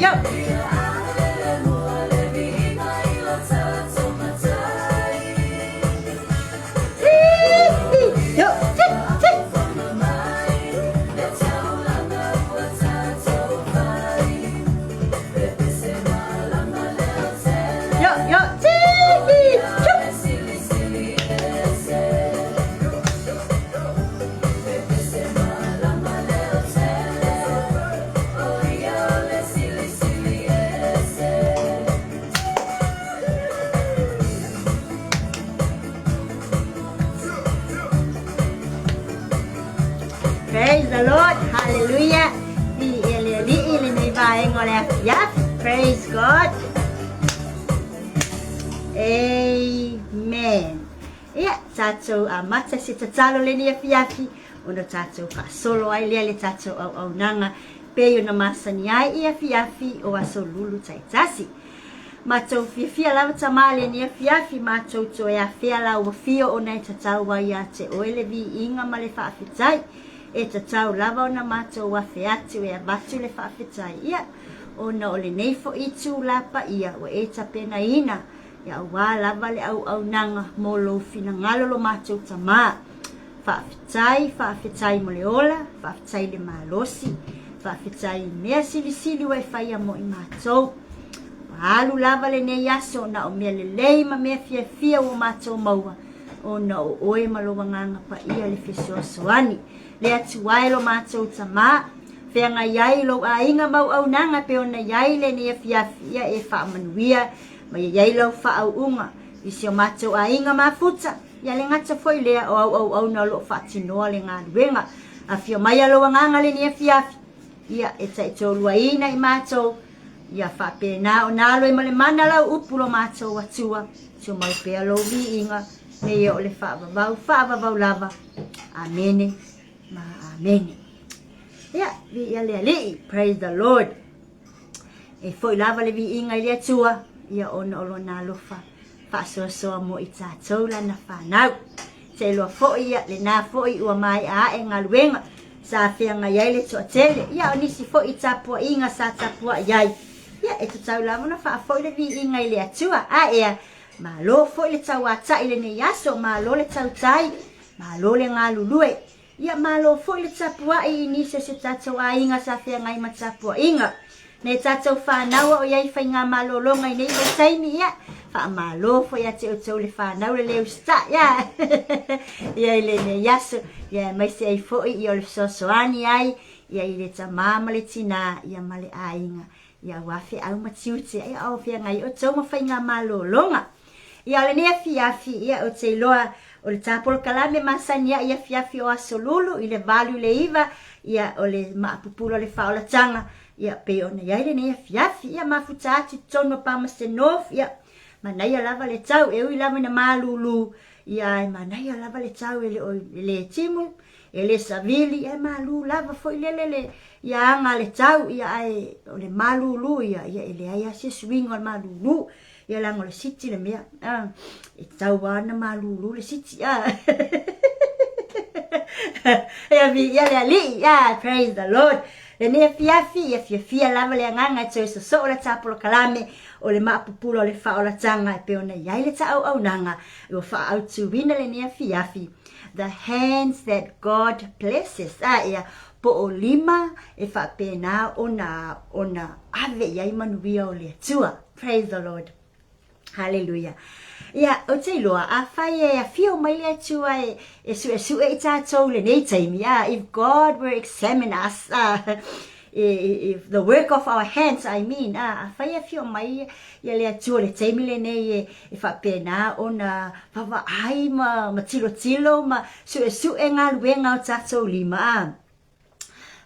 Yo! Yo! Yo! Yo! Praise the Lord. Hallelujah. Viia le Alii lenei vaega o le afiafi. Praise God. Amen. Ia, tatou amata se tatalo lenei afiafi, ona tatou faasolo ai lea le tatou auaunaga pei ona masani ai i afiafi o aso lulu taitasi. Matou fiafia lava Tama lenei afiafi, matou toe afea lau afio ona e tatau ai ia te oe le viiga ma le faafetai. E tatau lava ona matou afe atu e avatu le faafetai, ia, ona o lenei foi itula paia ua e tapenaina Ia aua lava le auaunaga mo lou finagalo lo matou Tama. Faafetai, faafetai mo le ola, faafetai le malosi, faafetai i mea silisili ua e faia mo i matou. Ua alu lava lenei aso na o mea lelei ma mea fiafia ua matou maua, ona o oe ma lou Agaga Paia le fesoasoani. Le Atua e lo matou Tama, feagai ai lou aiga ma auaunaga pei ona i ai lenei afiafi, ia e faamanuia Ma ia i ai lau faauuga i si o matou aiga mafuta, ia le gata foi lea o au auauna o lo o faatinoa le galuega. Afio mai a lou agaga lenei afiafi, ia e taitoaluaina i matou, ia faapena ona alu ai ma le mana lau upu lo matou Atua, tumau pea lou viiga, me ia o le faavavau, faavavau lava. Amene ma amene. Ia, viia le Alii, praise the Lord. E foi lava le viiga i le Atua, ia ona o lona alofa faasoasoa mo i tatou lana fanau. Seiloa foi ia lena foi ua maea ae galuega sa feagai ai le toatele, ia o nisi foi tapuaiga sa tapuai ai, ia e tatau lava ona faafoi le viiga i le Atua. A ea, malo foi le tauatai i lenei aso, malo le tautai, malo le galulue. Ia malo foi le tapuai i nisi o se tatou aiga sa feagai ma tapuaiga. Nei tatou fanau a o i ai faigamalologa i nei vaitaimi, ia, faamalo foi ia te outou le fanau le le usitai, ia, ia i lenei aso, ia aemaise ai foi ia o le fesoasoani ai, ia i le tama ma le tinā, ia ma le aiga, ia aua feau ma tiute, ia a o feagai outou ma faigamalologa. Ia o lenei afiafi, ia ou te iloa o le ta polokalame masani ai i afiafi o Aso Lulu i le 8 i le 9, ia o le Maapupula o le Faaolataga, ia pei ona i ai lenei afiafi. Ia mafuta atu i totonu o Palmerston North, ia manaia lava le tau, e ui lava ina malulu, ia ae manaia lava le tau e le o e le timu, e le savili, ae malu lava foi lele le ia aga a le tau, ia ae o le malulu ia, ia e leai lava se suiga o le malulu. Ia leaga o le siti le mea. Ah, e tatau lava ona malulu le siti. Ah. Ia viia le Alii. Ah, praise the Lord. Lenei afiafi, ia fiafia lava le agaga e toe sosoo le ta polokalame o le maapupula o le faaolataga e pei ona i ai le ta auaunaga ua faaautuina lenei afiafi. The hands that God blesses. Ah, ia, po o lima e faapena ona, ona ave i ai manuia o le Atua. Praise the Lord. Hallelujah. Ia, ou te iloa, afai e afio mai le Atua e, e suesue i tatou lenei taimi, ah, if God were examine us, ah, if the work of our hands, I mean, ah, afai e afio mai ia le Atua le taimi lenei e, e faapena ona vaavaai ma, ma tilotilo ma suesue galuega o tatou lima, ah,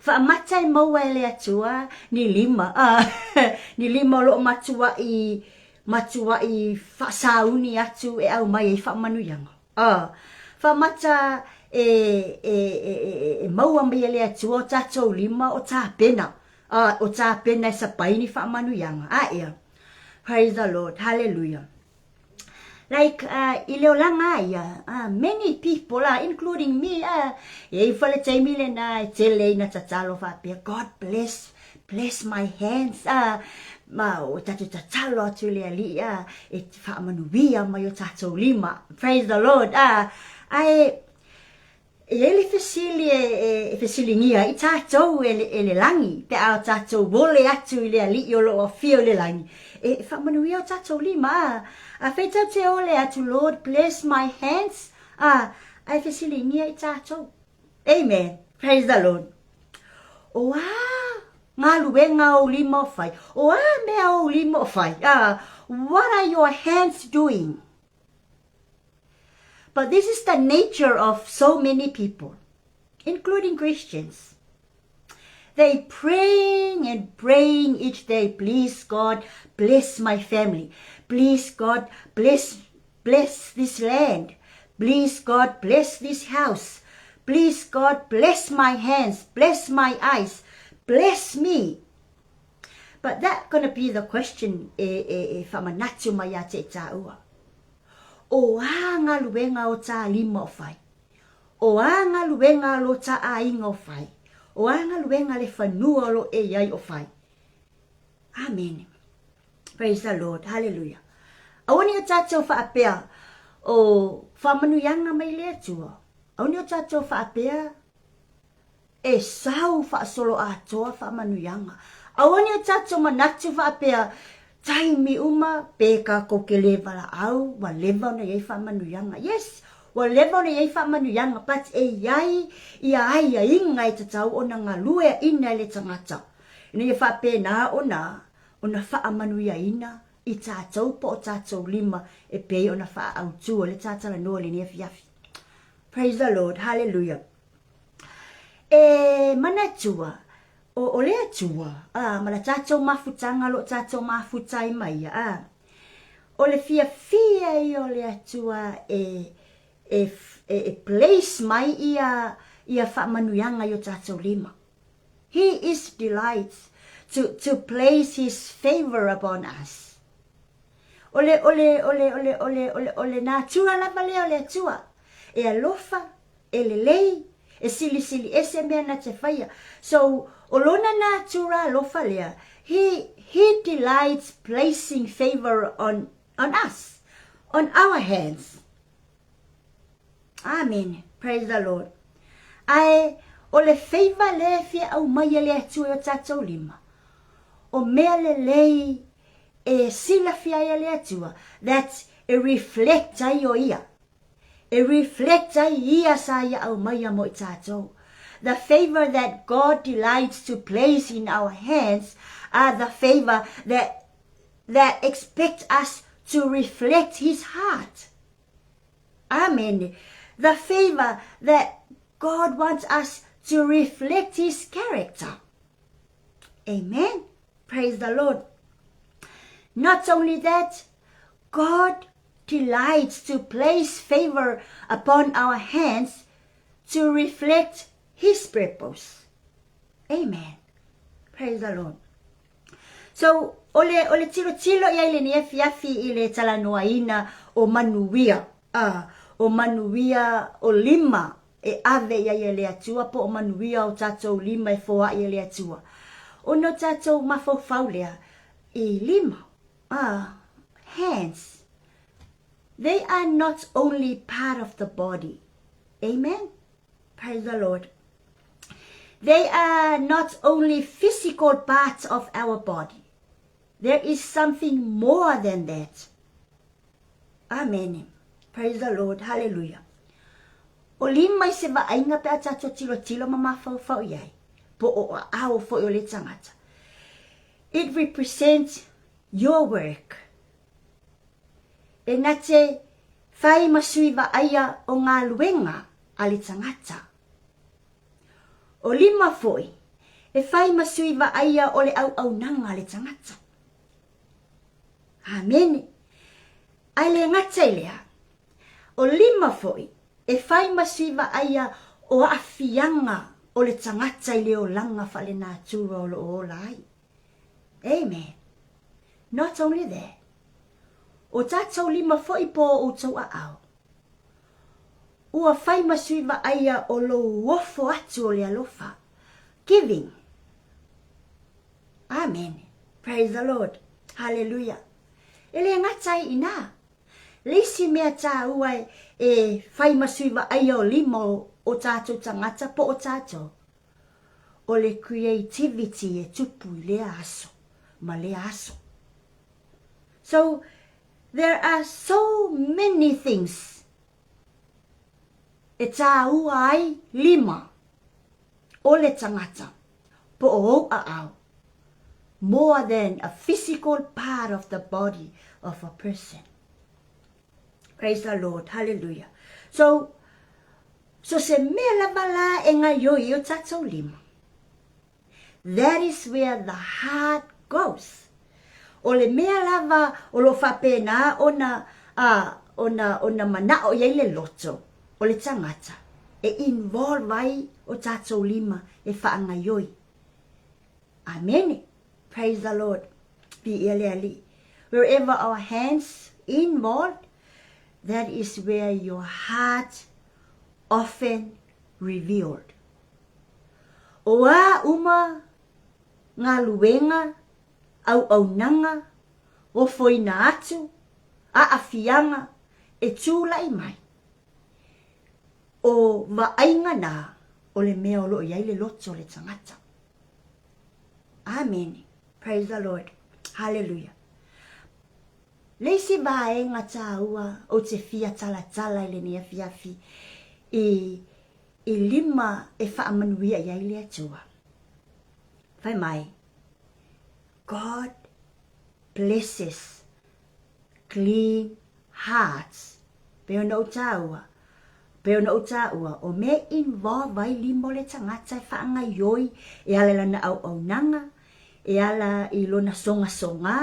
Faamata e maua e le Atua ni lima, a, ni lima o lo o matuaʻi, matuaʻi faasauni atu e aumai ai faamanuiaga. A, faamata e, e, e, e, e maua mai e le Atua o tatou lima o tapena, a, o tapena e sapai ni faamanuiaga. A ea. Praise the Lord. Hallelujah. Like uh, i le olaga a ia, uh, many people, uh, including me, uh, e i fale taimi lena e tele ina tatalo faapea, God bless bless my hands, a, ma o tatou tatalo atu i le Alii, a, e faamanuia mai o tatou lima. Praise the Lord, a, ae, E i ai le fesili e fesiligia ai tatou e le lagi, pe a tatou ole atu i le Alii o lo o afio i le lagi, e faamanuia o tatou lima, a. Afai tatou te ole atu, Lord bless my hands, a, ae fesiligia i tatou. Amen. Praise the Lord. O a galuega ou lima o fai? O a mea ou lima o fai? A, what are your hands doing? But this is the nature of so many people, including Christians. They praying and praying each day, please God, bless my family. Please God, bless bless this land. Please God, bless this house. Please God, bless my hands, bless my eyes, bless me. But that gonna be the question e, e, e whamanatu mai a te tāua. O a galuega o tā lima o fai? O a galuega a lo tā aiga o fai? O a galuega le fanua o lo e iai o fai? Amen. Praise the Lord. Hallelujah. Aua ne i o tātou whaapea o whamanuianga mai le Atua. Aua ne i o tātou whaapea E sau faasoloatoa faamanuiaga. Aua ne o tatou manatu faapea, taimi uma pe kakou ke le valaau ua leva ona iai faamanuiaga. Yes, ua leva ona iai faamanuiaga but e iai ia aiaiga e tatau ona galueaina e le tagata ina ia faapena ona ona faamanuiaina i tatou po o tatou lima e pei ona faaautu ai le tatalanoa i lenei afiafi. Praise the Lord, hallelujah. E manatua, o, o le Atua, a, ma la tatou mafutaga o lo o tatou mafuta ai ma ia, a, o le fiafia ia o le Atua e, e, e, e place mai ia, ia faamanuiaga i o tatou lima. He is delights to, to place his favor upon us. O le, o le, o le, o le, o le, o le, o le natura lava lea o le Atua, e alofa, e lelei, e silisili ese mea na te faia. So, o lona natura alofa lea, he, he delights placing favor on, on us, on our hands. Amen. Praise the Lord. Ae, o le favor lea e fia aumai e le Atua i o tatou lima, o mea lelei e silafia ai e le Atua, that e reflect ai o ia. E reflect ai ia sa ia aumaia mo i tatou. The favour that God delights to place in our hands are the favour that that expect us to reflect His heart. Amen. The favour that God wants us to reflect His character. Amen. Praise the Lord. Not only that, God delights to place favor upon our hands to reflect His purpose. Amen. Praise the Lord. So, o le, o le tilotilo i ai lenei afiafi i le talanoaina o manuia, a, o manuia o lima e ave i ai e le Atua po o manuia o tatou lima e foai e le Atua. Ona o tatou mafaufau lea i lima, a, hands. They are not only part of the body. Amen. Praise the Lord. They are not only physical parts of our body. There is something more than that. Amen. Praise the Lord. Hallelujah. O lima i se vaaiga pe a tatou tilotilo ma mafaufau i ai, po o aao foi o le tagata. It represents your work. E na te whai ma sui vaaia o galuega a le tagata. O lima foi, e whai ma sui vaaia o le auaunaga a le tagata. Amene. Ae le gata i lea, o lima foi e fai ma sui vaaia o aafiaga o le tagata i le olaga faalenatura o lo o ola ai. Amen. Not only that, o tatou lima foi po o outou aao, ua fai ma sui vaaia o lou ofo atu o le alofa, giving. Amene. Praise the Lord. Hallelujah. E le gata ai i inā. Le isi mea tāua e fai ma sui vaaia o lima o tātou tagata po o tātou, o le creativity e tupu i lea aso ma lea aso. So, there are so many things e tāua ai lima o le tagata po o ou aao, more than a physical part of the body of a person. Praise the Lord, hallelujah. So, so se mea lava la e ngaioi i o tātou lima. That is where the heart goes. O le mea lava o lo o faapena ona, a, ona, ona mana'o i ai le loto o le tagata e involve ai o tātou lima e faagaioi. Amene. Praise the Lord. Viia le Alii. Wherever our hands involved, that is where your heart often revealed. O a uma galuega, auaunaga, ofoina atu, aafiaga e tulai mai, o vaaiga na o le mea o lo o i ai le loto o le tagata. Amene. Praise the Lord. Hallelujah. Le isi vaega taua ou te fia talatala i lenei afiafi i i lima e faamanuia i ai le Atua. Fai mai, God blesses clean hearts. Pei ona ou tāua, pei ona ou tāua, o mea involve ai lima o le tagata e faagaioi e ala i lana auaunaga, e ala i lona sogasogā,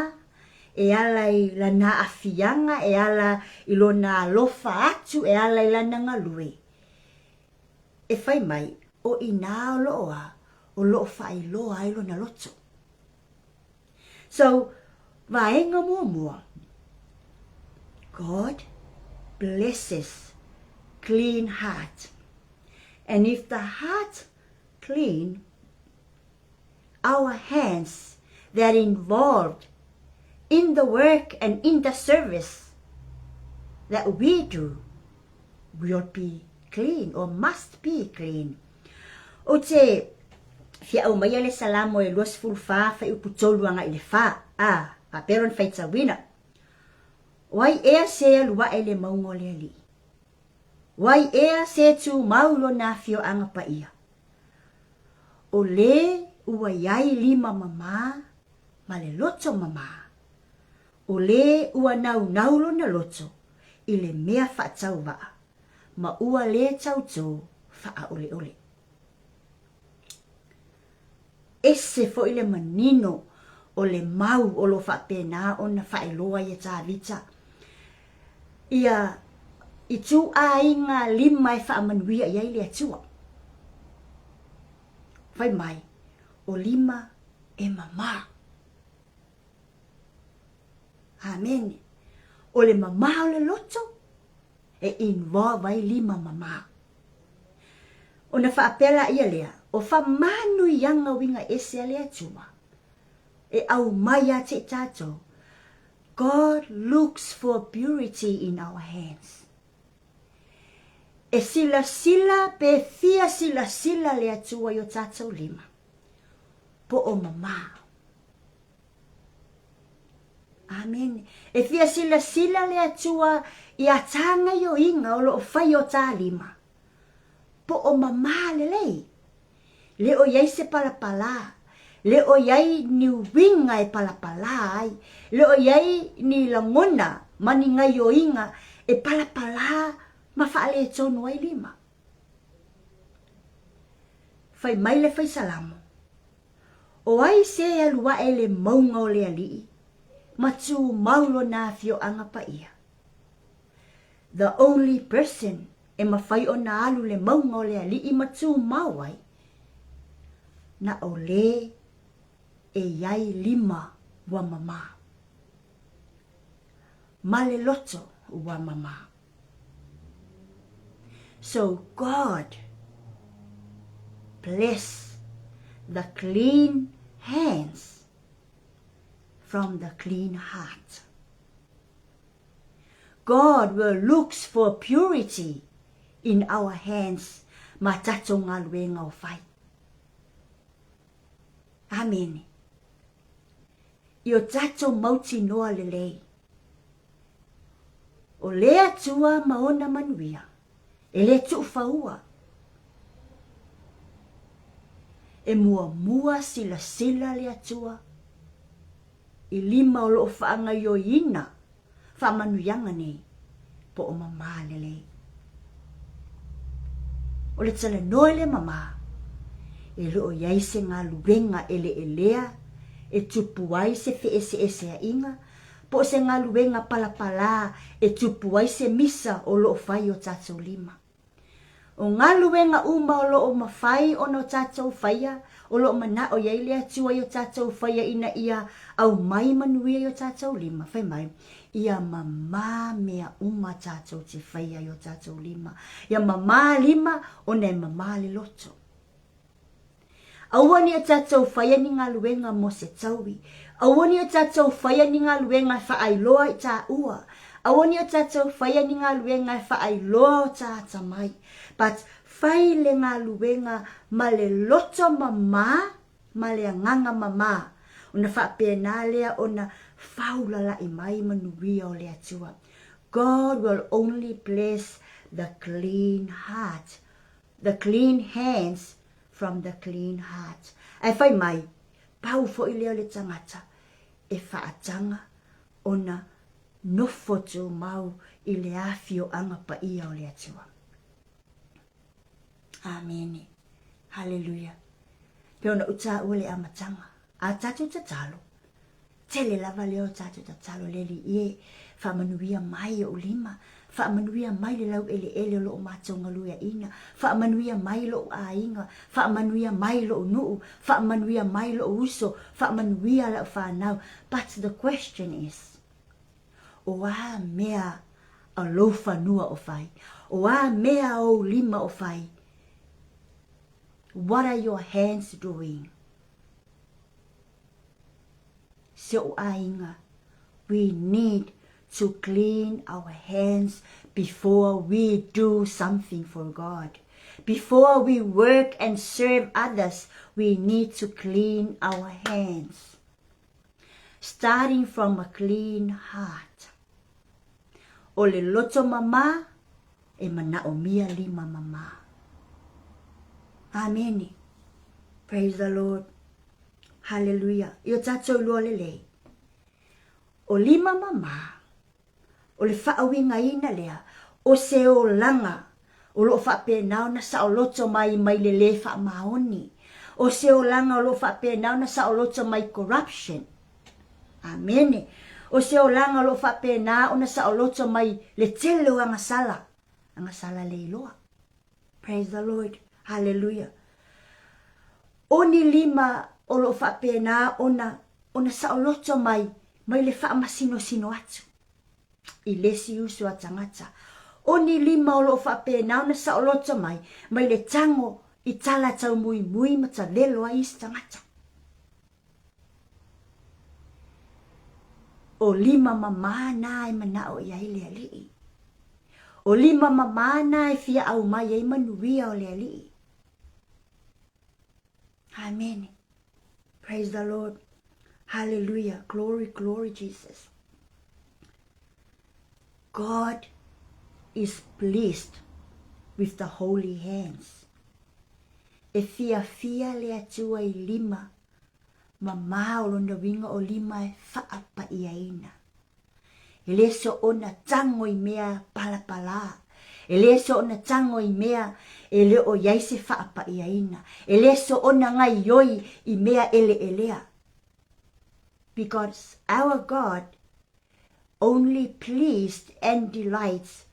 e ala i lana aafiaga, e ala i lona alofa atu, e ala i lana galue. E fai mai, o inā o loo a, o loo faailoa ai lona loto. So, vaega muamua, God blesses clean heart. And if the heart clean, our hands that involved in the work and in the service that we do will be clean or must be clean. Ou te fia aumaia le Salamo e 24 fuaiupu 3 agai i le 4, ā, faapea lona faitauina, O ai ea se alu aʻe i le mauga o le Alii? O ai ea se tumau i lona afioaga paia? O lē ua i ai lima mamā ma le loto mamā. O lē ua naunau lona loto i le mea faatauvaa ma ua lē tautō faaʻoleʻole. Ese foi le manino o le mau o lo o faapena ona faailoa ia Tavita ia ituaiga lima e faamanuia i ai le Atua. Fai mai, o lima e mamā. Amene. O le mamā o le loto, e involve ai lima mamā. Ona faapea laia lea, o famanuiaga uiga ese a le Atua, e aumai ia te i tatou, God looks for purity in our hands. E silasila pe fia silasila le Atua i o tatou lima, po o mamā. Amene. E fia silasila le Atua i a tā ngaioiga o lo o fai o tā lima. Po o mamā lelei. Le o i ai se palapalā. Le o i ai ni uiga e palapalā ai. Le o i ai ni lagona ma ni ngaioiga e palapalā ma faaletonu ai lima. Fai mai le fai Salamo, O ai se e alu aʻe i le mauga o le Alii, ma tumau lona afioaga paia? The only person e mawhai ona alu le mauga o le Alii ma tumau ai, na o lē e iai lima ua mamā. Ma le loto ua mamā. So God bless the clean hands. from the clean heart. God will looks for purity in our hands ma tatou galuega o fai. Amene. I o tatou mautinoa lelei. O le Atua ma ona manuia, e le tuufaua. E muamua silasila le Atua i lima o loo faagaioiina faamanuiaga nei po o mamā lelei. O le talanoa i le mamā, e le o i ai se galuega eleelea e tupu ai se feeseeseaiga po o se galuega palapalā e tupu ai se misa o lo o fai i o tatou lima. O galuega uma o lo o mafai ona o tatou faia, o lo o manao i ai le Atua i o tatou faia ina ia aumai manuia i o tatou lima, fai mai, ia mamā mea uma tatou te faia i o tatou lima. Ia mamā lima ona e mamā le loto. Aua ne i o tatou faia ni galuega mo se taui. Aua ne i o tatou faia ni galuega e faailoa i taua. Aua ne i o tatou faia ni galuega e faailoa o ta atamai. But fai le galuega ma le loto mamā ma le agaga mamā, ona faapena lea ona faulalai mai manuia o le Atua. God will only bless the clean heart The clean hands from the clean heart. Ae fai mai, pau foi lea o le tagata e faataga ona nofo tumau i le afioaga paia o le Atua. Amene. Haleluia. Pei ona ou taua le amataga, a tatou tatalo, Tele lava lea o tatou tatalo le Alii e, faamanuia mai ou lima, faamanuia mai le laueleele o loo matou galueaina, faamanuia mai lou aiga, faamanuia mai lou nuu, faamanuia mai lou uso, faamanuia lau fanau. But the question is, o a mea a lou fanua o fai? O a mea a ou lima o fai? What are your hands doing? Si ou aiga, we need to clean our hands before we do something for God. Before we work and serve others, we need to clean our hands. Starting from a clean heart. O le loto mamā, e manaʻomia lima mamā. Amene. Praise the Lord. Haleluia. I o tatou lua lelei. O lima mamā, o le faauigaina lea, o se olaga o lo o faapena ona saoloto mai mai le lē faamaoni. O se olaga o lo o faapena ona saoloto mai corruption. Amene. O se olaga o lo o faapena ona saoloto mai le tele o agasala, agasala le iloa. Praise the Lord. Hallelujah. O ni lima o lo o faapena ona, ona saoloto mai, mai le faamasinosino atu i le isi uso a tagata. O ni lima o lo o faapena ona saoloto mai, mai le tago i tala taumuimui ma tavelo ai isi tagata. O lima mamā nā e manaʻo i ai le aliʻi. O lima mamā nā e fia ʻau mai ai manuia o le aliʻi. Amene. Praise the Lord. Hallelujah. Glory, glory, Jesus. God is pleased with the holy hands. E fiafia le Atua i lima mamā o lona uiga o lima e faapaʻiaina. E le soona tago i mea palapalā. E le soona tago i mea e le o i ai se faapaʻiaina. E le soona gaioi i mea eleelea. Because our God only pleased and delights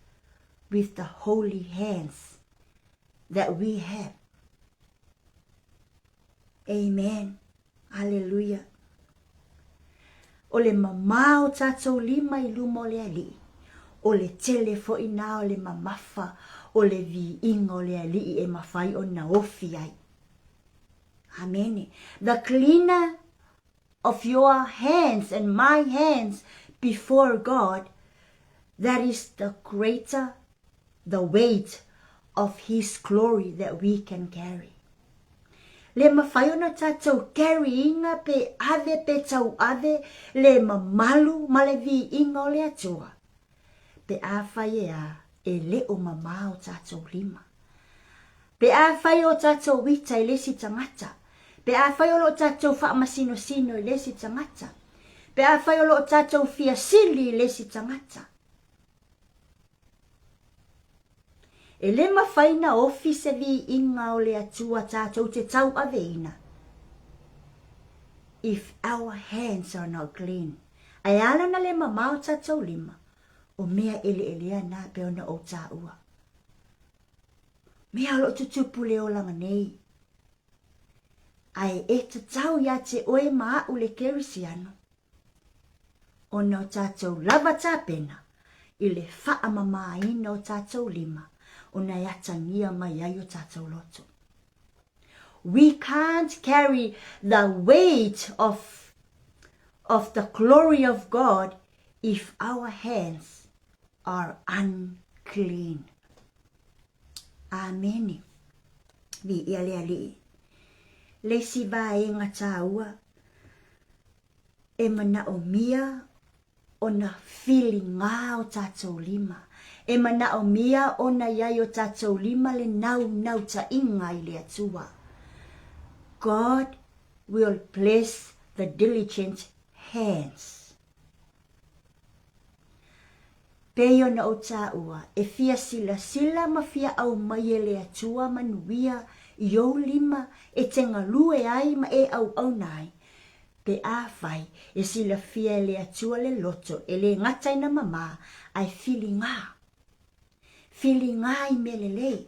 with the holy hands that we have. Amen. Hallelujah. O le mamā o tatou lima i luma o le Alii, o le tele foi nā o le mamafa o le viiga o le Alii e mafai ona ofi ai. Amene. The cleaner. of your hands and my hands before God, that is the greater the weight of His glory that we can carry. Le mafai ona tatou carry inga pe ave pe tauave le mamalu ma le viiga o le Atua, pe afai e a, e le o mamao tatou lima. Pe afai o tatou ita i le isi tagata, pe afai o lo o tatou faamasinosino i le isi tagata, pe afai o lo o tatou fia sili i le isi tagata, E le mafai na ofi se viiga o le Atua tatou te tauaveina if our hands are not clean. Ae ala na le mamao tatou lima, o mea eleelea na pe ona ou taua. Mea o loo tutupu le olaga nei. Ae e tatau ia te oe ma a'u le Kerisiano ona o tatou lava tapena i le faamamaina o tatou lima ona e atagia mai ai o tatou loto. We can't carry the weight of of the glory of God if our hands are unclean. Amene. Viia le Alii. Le isi vaega taua e manaomia ona filigā o tatou lima. E manaomia ona i ai o tatou lima le naunautaiga i le Atua. God will bless the diligent hands. Pei ona ou taua, e fia silasila ma fia aumai e le Atua manuia i ou lima e te galue ai ma e auauna ai, pe afai e silafia e le Atua le loto e le gata ina mamā, ae filigā. Filigā i mea lelei.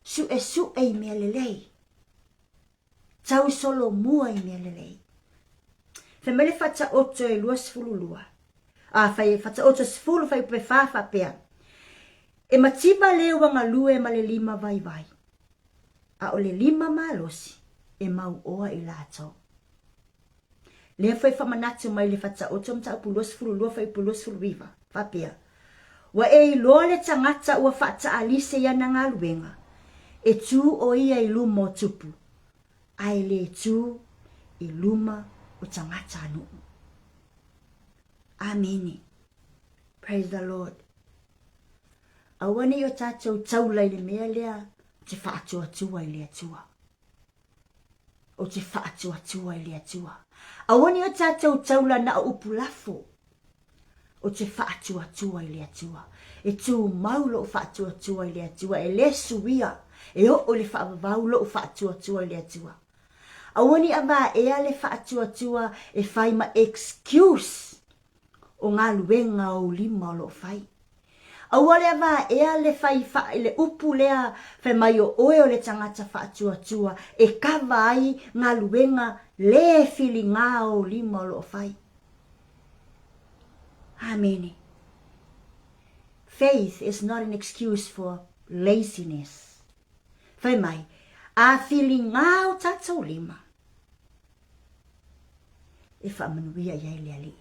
Suʻesuʻe i mea lelei. Tau solomua i mea lelei. Fai mai le Faataoto e 22, a fai Faataoto 10 fuaiupu 4 faapea, E mativa le ua galue ma le lima vaivai, a o le lima malosi e mauoa i latou. Lea foi faamanatu mai le Faataoto mataupu 22 fuaiupu 29, faapea, Ua e iloa le tagata ua faataalise i ana galuega, e tū ʻo ia i luma o tupu, a e lē tū i luma o tagata anuʻu. Amene. Praise the Lord. Aua nei o tatou taula i le mea lea o te faatuatua i le Atua. O te faatuatua i le Atua. Aua nei o tatou taula na o upu lafo. O te faatuatua i le Atua. E tumau lou faatuatua i le Atua, e le suia, e oo i le faavavau lou faatuatua i le Atua. Aua ne i avaea le faatuatua e fai ma excuse o galuega o ou lima o lo o fai. Aua le avaea le fai le upu lea fai mai o oe o le tagata faatuatua e kava ai galuega le filigā o ou lima o lo o fai. Amene. Faith is not an excuse for laziness. Fai mai, a filigā o tatou lima, e faamanuia i ai le Alii.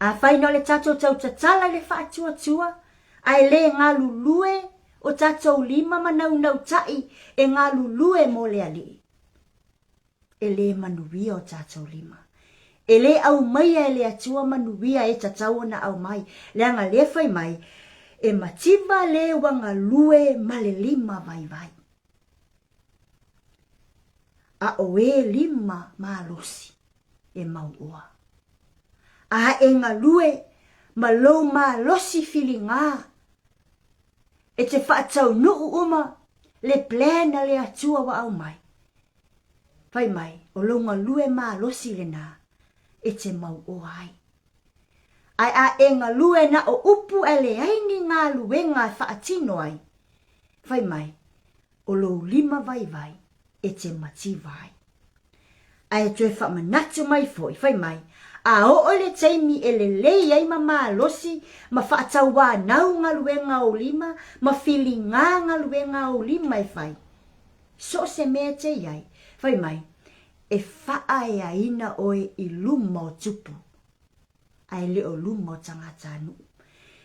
Afai na o le tatou tau tatala i le faatuatua, ae le galulue o tatou lima ma naunautai e galulue mo le Alii, e le manuia o tatou lima. E le aumaia e le Atua manuia e tatau ona aumai, leaga lea fai mai, e mativa le ua galue ma le lima vaivai. A o e lima malosi e mauoa. A e galue ma lou malosi filigā, e te faataunuu uma le plan a le Atua ua aumai. Fai mai, o lou galue malosi lenā e te mauoa ai. Ae a e galue na o upu ae leai ni galuega e faatino ai, fai mai, o lou lima vaivai e te mativa ai. Ae toe faamanatu mai foi, fai mai, a oo i le taimi e lelei ai ma malosi ma faatauanau galuega a ou lima ma filigā galuega a ou lima e fai, so o se mea e te i ai, fai mai, E faaeaina oe i luma o tupu, a e le o luma o tagatanuu.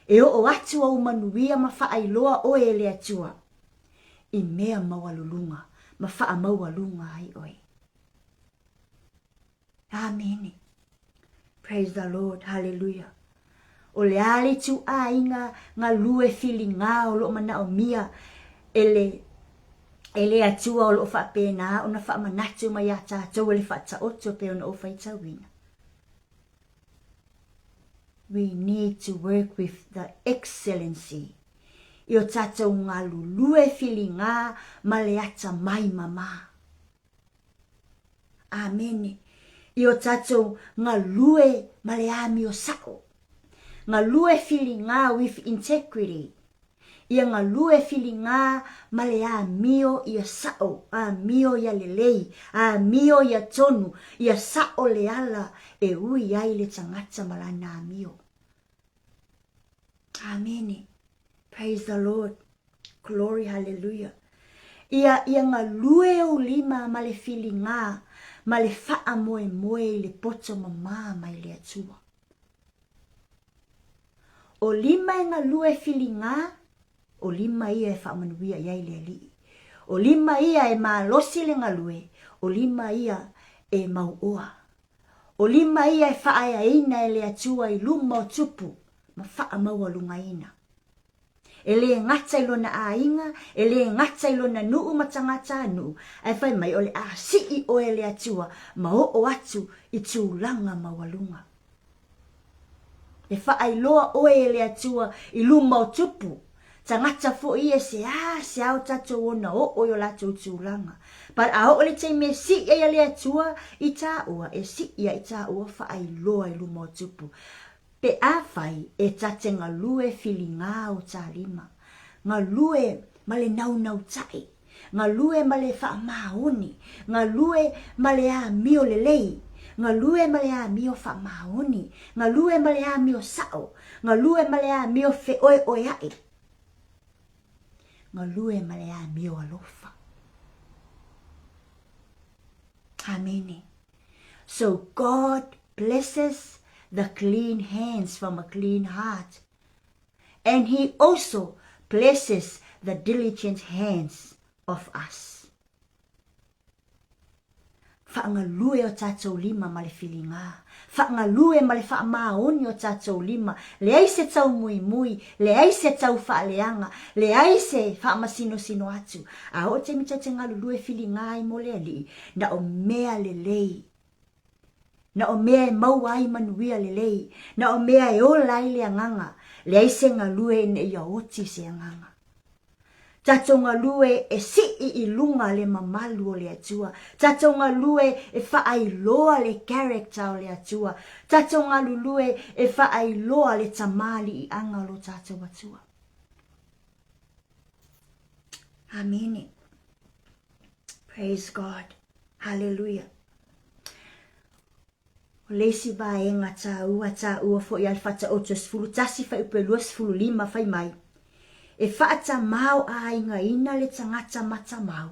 E oo atu ou manuia ma faailoa oe e le Atua i mea maualuluga ma faamaualuga ai oe. Amene. Praise the Lord. Hallelujah. O le a le ituaiga galue filiga o lo o manaomia e le e le Atua o lo o faapena ona faamanatu mai iā tatou e le Faataoto pei ona ou faitauina. We need to work with the excellency i o tatou galulue filiga ma le atamai mamā. Amene. I o tatou galue ma le amio sa'o. Galue filiga with integrity. Ia galue filiga ma le amio ia sa'o, amio ia lelei, amio ia tonu, ia sa'o le ala e ui ai le tagata ma lana amio. Amene. Praise the Lord. Glory hallelujah. Ia, ia galue ou lima ma le filiga, ma le faamoemoe i le poto mamā mai le Atua. O lima e galue filiga, o lima ia e faamanuia i ai le Alii. O lima ia e malosi le galue, o lima ia e mauoa. O lima ia e faaeaina e le Atua i luma o tupu ma faamaualugaina. E lē gata i lona aiga, e lē gata i lona nuu ma tagatanuu, ae fai mai o le a sii oe e le Atua ma oo atu i tulaga maualuga. E faailoa oe e le Atua i luma o tupu, tagata foi ia e seasea o tatou ona oo i o latou tulaga. But a oo le taimi e sii ai a le Atua i taua, e sii ai taua faailoa i luma o tupu. Pe afai e ta te galue filigā o ta lima, galue ma le naunautai, galue ma le faamaoni, galue ma le amio lelei, galue ma le amio faamaoni, galue ma le amio sa'o, galue ma le amio feoeoea'i, galue ma le amio alofa. Amene. So God blesses the clean hands from a clean heart, and he also blesses the diligent hands of us. Faagalue o tatou lima ma le filigā. Faagalue ma le faamaoni o tatou lima. Leai se taumuimui, leai se tau faaleaga, leai se faamasinosino atu. A oo taimi tou te galulue filigā ai mo le Alii, na o mea lelei Na o mea e maua ai manuia lelei, na o mea e ola ai le agaga, leai se galue ina ia oti se agaga. Tatou galue e sii i luga le mamalu o le Atua, tatou galue e faailoa le character o le Atua, tatou galulue e faailoa le tamaliiaga o lo tatou Atua. Amene. Praise God. Hallelujah. O le isi vaega tāua, tāua foi a le Faataoto 11 fuaiupu e 25 fai mai, E faatamaoaigaina le tagata matamau,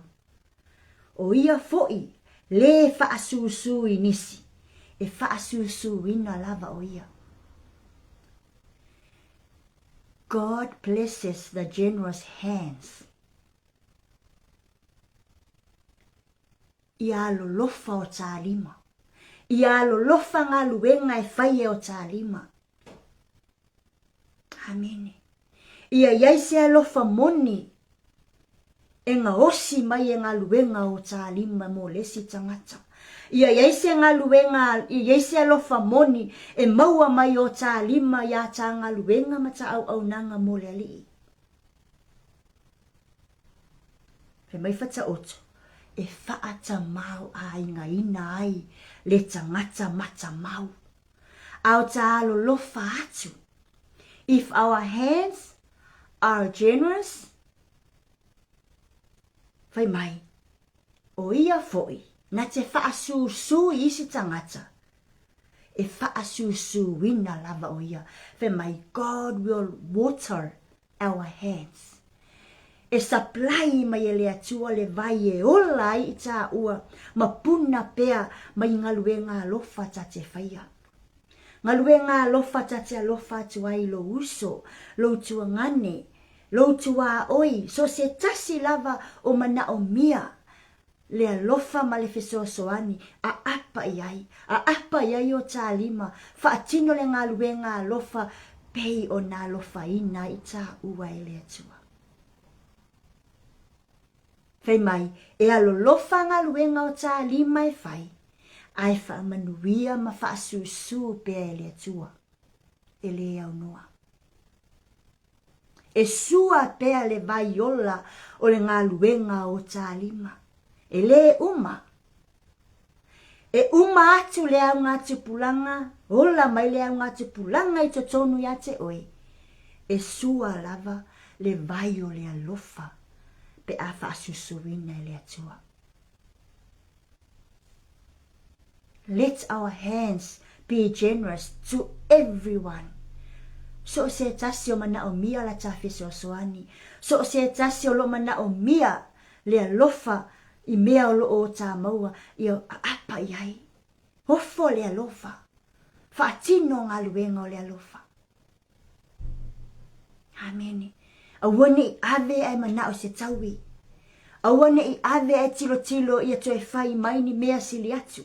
o ia foi lē faasusu i nisi, e faasusuina lava o ia. God blesses the generous hands. Ia alolofa o tā lima. Ia alolofa galuega e fai e o tā lima. Amene. Ia iai se alofa moni e gaosi mai e galuega o tā lima mo le isi tagata. Ia iai se galuega, ia iai se alofa moni e maua mai o tā lima iā tā galuega ma tā auaunaga mo le Alii. Fai mai Fataoto, e faatamao-aigaina ai le tagata matamau. A o ta alolofa atu. If our hands are generous, fai mai, o ia foi na te faasūsū i isi tagata, e faasūsūina lava o ia. Fai mai, God will water our hands. E supply mai e le Atua le vai e ola ai i tāua ma puna pea mai i galuega alofa ta te whaia. Galuega alofa ta te alofa atu ai i lou uso, lou tuagane, lou tuaoi, so se tasi lava o manaomia le alofa ma le fesoasoani, aapa i ai, aapa i ai o tā lima, faatino le galuega alofa pei ona alofaina ai i tāua e le Atua. Fai mai, e alolofa galuega o tā lima e fai, ae faamanuia ma faasusu pea e le Atua, e lē aunoa. E sua pea le vai ola o le galuega o Tālima. E lē uma. E uma atu le augatupulaga, ola mai le augatupulaga i totonu iā te oe. E sua lava le vai o le alofa pe a faasusuina e le Atua. Let our hands be generous to everyone. So o se tasi o manaʻomia la tā fesoasoani. So o se tasi o lo manaʻomia le alofa i mea o lo o tā maua ia aapa i ai. Ofo le alofa. Faatino galuega o le alofa. Amene. Aua ne i ave ae manao se taui. Aua ne i ave ae tilotilo ia toe fai mai ni mea sili atu.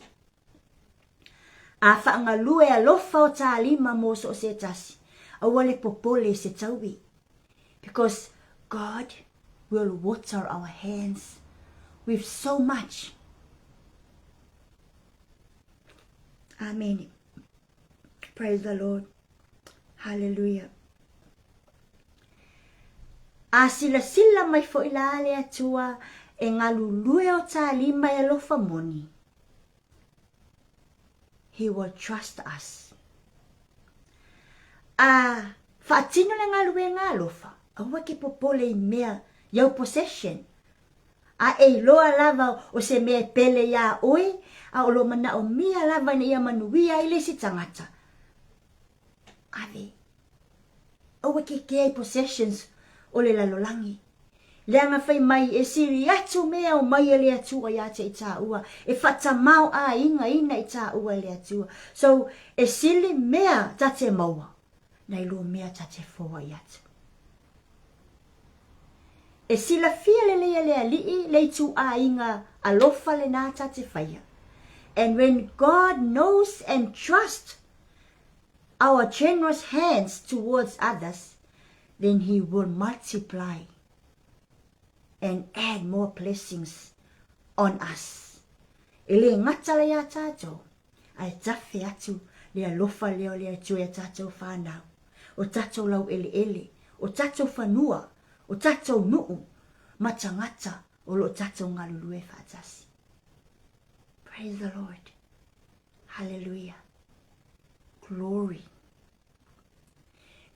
A whaangalue alofa o tā lima mō so se tasi. Aua le popole se taui. Because God will water our hands with so much. Amen. Praise the Lord. Hallelujah. A silasila mai foʻi la le Atua e galulue o tā lima e alofa moni. He will trust us. A faatino le galuega alofa, aua ke popole i mea i au possession. A e iloa lava o se mea e pele iā ʻoe, a o lo manaʻomia lava ina ia manuia ai le isi tagata. Ave. Aua ke kea i possessions o le lalolagi. Leaga fai mai e sili atu mea o mai e le Atua iā te i tāua, e whatamao āiga ina i tāua e le Atua. So, e sili mea ta te maua, nei lo mea ta te foai atu. E silafia lelei e le Alii le ituaiga alofa lenā ta te whaia. And when God knows and trusts our generous hands towards others, then he will multiply and add more blessings on us. E lē gata la iā tātou, ae tafe atu le alofa lea o le Atua iā tātou whānau, o tātou laueleele, o tātou whanua, o tātou nuʻu, ma tagata o lo tātou galulue faatasi. Praise the Lord. Hallelujah. Glory.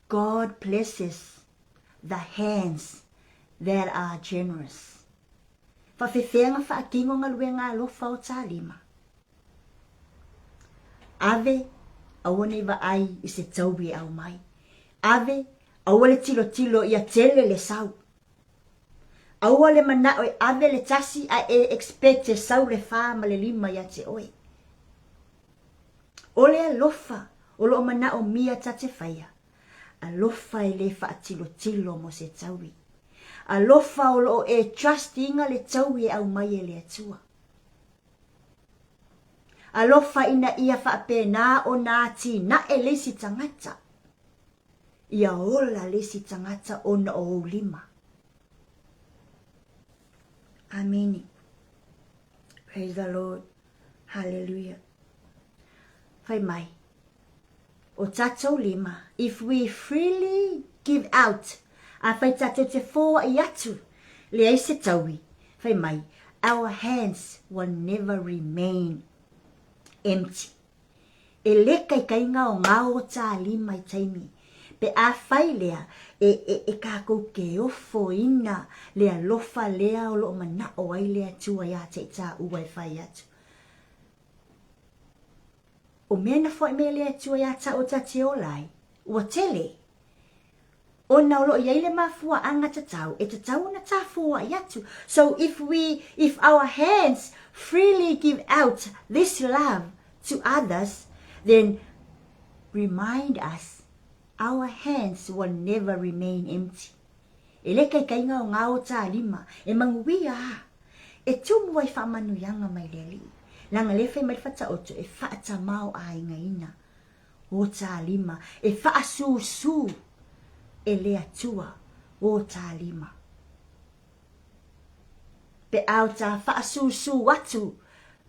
God blesses the hands that are generous. Whawhewhenga whaakingo ngaluenga alofa o tā lima. Ave, aua nei vaai i se taui e au mai. Ave, aua le tilotilo ia tele le sau. Aua le manaʻo e ave le tasi a e expect e sau le whā ma le lima iā te oe. O le alofa o loo manaʻomia ta te whaia. Alofa e lē faatilotilo mo se taui. Alofa o loo e trust iga le taui e aumai e le Atua. Alofa ina ia faapena ona atinae le isi tagata. Ia ola le isi tagata ona o ou lima. Amene. Praise the Lord. Hallelujah. Fai mai. O tātou lima, if we freely give out, a fai tātou te foai atu, leai se taui, fai mai, our hands will never remain empty. E lē kaikaiga o ngā o tā lima i taimi, pe afai lea e, e, e kākou ke ofo ina le alofa lea o loo manaʻo ai le Atua iā te i tāua e fai atu. O mea na foai mai e le Atua iā tāua ta te ola ai, ua tele. Ona o lo o i ai le mafuaaga tatau e tatau ona ta foai atu. So if we, if our hands freely give out this love to others, then remind us, our hands will never remain empty. E le kaikaiga o ngā o tā lima, e manuia a. E tumu ai faamanuiaga mai le Alii. Leaga le fai mai le Fataoto e faatamaoaigaina o tā lima, e faasūsū e le Atua o tā lima. Pe a o tā faasūsū atu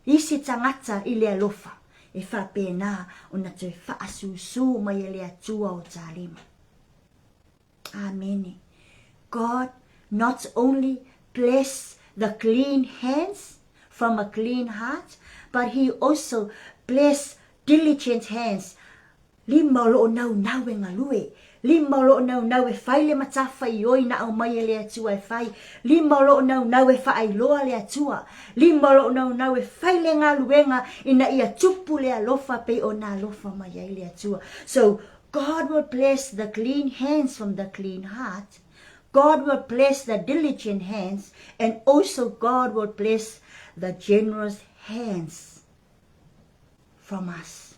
isi tagata i le alofa, e faapena ona toe faasūsū mai e le Atua o tā lima. Amene. God not only bless the clean hands from a clean heart, but he also bless diligent hands. Lima o loo naunau e galue. Lima o loo naunau e fai le matafaioi na aumai e le Atua e fai. Lima o loo naunau e faailoa le Atua. Lima o loo naunau e fai le galuega ina ia tupu le alofa pei ona alofa mai ai le Atua. So, God will bless the clean hands from the clean heart. God will bless the diligent hands and also God will bless the generous hands from us.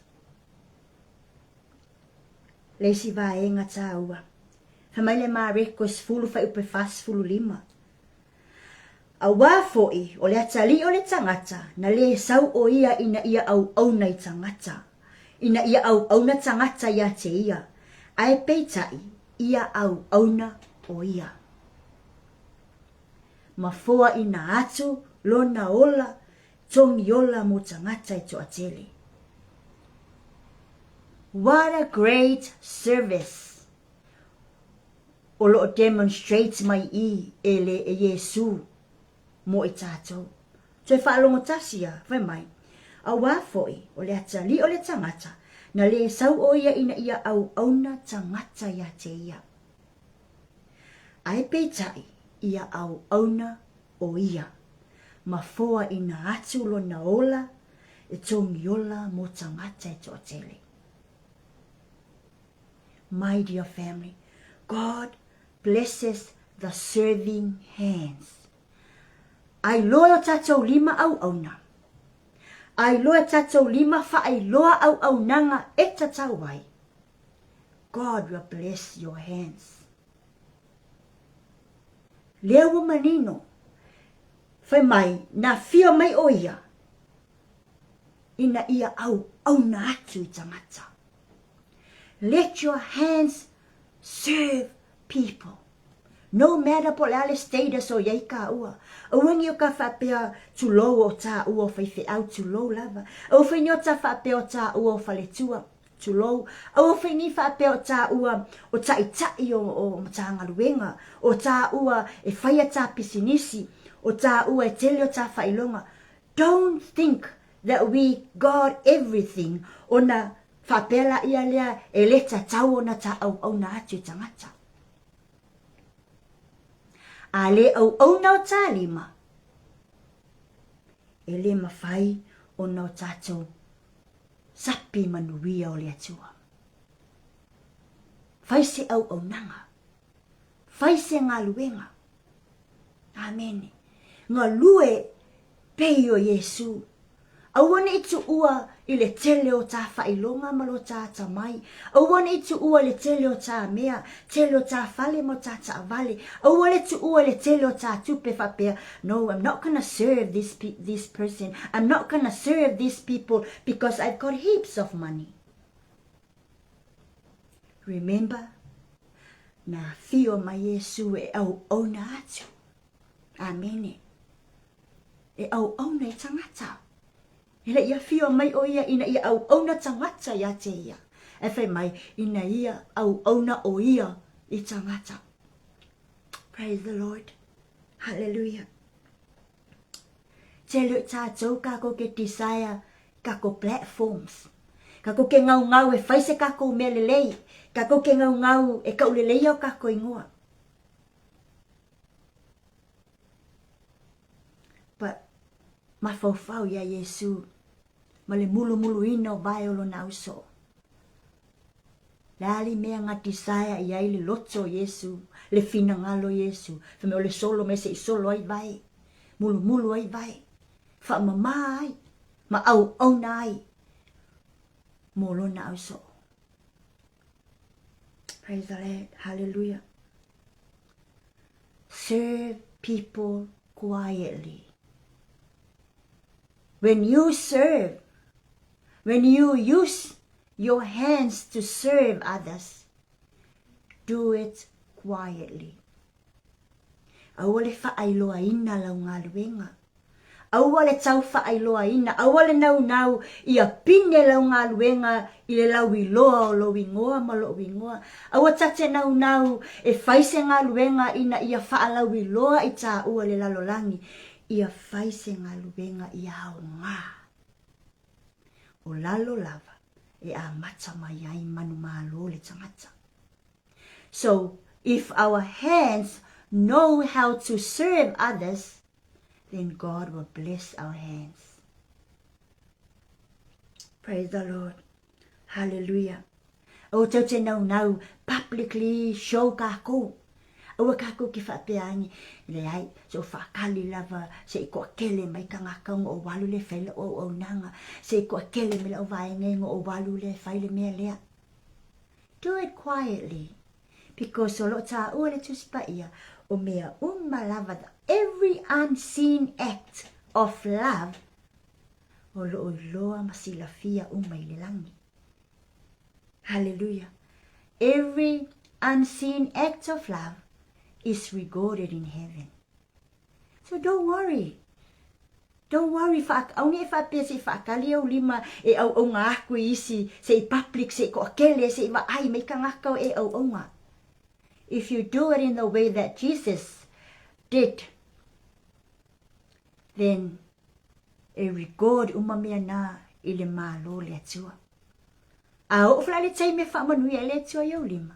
Le isi vaega tāua. Fai mai le Mareko e 10 fuaiupu e 45. Auā foʻi, o le atalii o le tagata, na lē sau ʻo ia ina ia auauna i tagata, ina ia auauna tagata iā te ia, ae peitai, ia auauna ʻo ia. Ma foaʻina atu lona ola togi ola mo tagata e toatele. What a great service! O lo o demonstrate mai i e le e Iesū mo i tātou. Toe faalogo tasi a, fai mai, Auā foʻi, o le atalii o le tagata, na lē sau ʻo ia ina ia auauna tagata iā te ia. Ae peitai, ia auauna ʻo ia, ma foaʻina atu lona ola e togi ola mo tagata e toatele. My dear family, God blesses the serving hands. Ailoa o tātou lima auauna. Ailoa tātou lima whaailoa auaunaga e tatau ai. God will bless your hands. Lea ua manino, fai mai, nā whia mai o ia, ina ia auauna atu i tagata. Let your hands serve people. No matter po o le a le status o i ai kāua. Aua ne i o ka faapea tulou o tāua o faifeau, tulou lava. Aua foi ne i o ta faapea o tāua o faletua, tulou. Aua foi ne i faapea o tāua o ta'ita'i o, o Matagaluega, o tāua e faia tā pisinisi, o tāua e tele o tā faailoga. Don't think that we got everything ona faapea la ia lea e le tatau ona ta auauna atu i tagata. A le auauna o ta lima, e le mawhai ona o tatou sapi manuia o le Atua. Fai se auaunaga, fai se galuega. Amene. Galue pei o Iesū. Aua ne i tuua i le tele o tā faailoga ma lo tā atamai. Aua ne i tuua i le tele o tā mea, tele o tā fale ma o tā taavale. Aua le tuua i le tele o tā tupe faapea, No, I'm not gonna serve this, this person. I'm not gonna serve these people because I've got heaps of money. Remember, na whio mai Iesū e auauna atu. Amene. E auauna i tagata. E le i awhio mai o ia ina ia auauna tagata ia te ia. E whai mai, ina ia auauna o ia i tagata. Praise the Lord. Hallelujah. Tele o tātou kākou ke desire kākou platforms. Kākou ke ngaungau e whai se kākou mea lelei. Kākou ke ngaungau e kaulelei au kākou ingoa. But mafaufau iā Iesū ma le mulumuluina o vae o lona ausoo. Le a le mea na desire i ai le loto o Iesu, le finagalo o Iesu, fai mai o le solo mai se i solo ai vae, mulumulu ai vae, faamama ai, ma auauna ai mo lona ausoo. Praise the Lord. Hallelujah. Serve people quietly. When you serve, when you use your hands to serve others, do it quietly. Aua le faailoaina lau galuega. Aua le tau faailoaina, aua le naunau ia pine lau galuega i le lauiloa o lou igoa ma lo'u igoa. Aua ta te naunau e fai se galuega ina ia faalauiloa i tāua le lalolagi, ia fai se galuega ia aoga. O lalo lava e amata mai ai manumalo le tagata. So, if our hands know how to serve others, then God will bless our hands. Praise the Lord. Hallelujah. Aua tau te naunau publicly show kākou. Aua kākou ke whaapea angi, leai, se o whaakali lava, se i koa kele mai ka ngākau ngo o walu le whaila o au nanga, se i koa kele mai lau vaenge ngo o walu le whaile mea lea. Do it quietly. Because o loo tāua le Tusi Paia, o mea uma lava, every unseen act of love, o loo iloa ma silafia uma i le langi. Hallelujah. Every unseen act of love is recorded in heaven. So don't worry. Don't worry, aune e faapea se i faakali ou lima e auaunga aku i isi, se i public, se i toakele, se i vaai mai tagata o e auaunga. If you do it in the way that Jesus did, then e record uma mea na i le Malo le Atua. A oo fela le taimi e faamanuia ai le Atua i ou lima,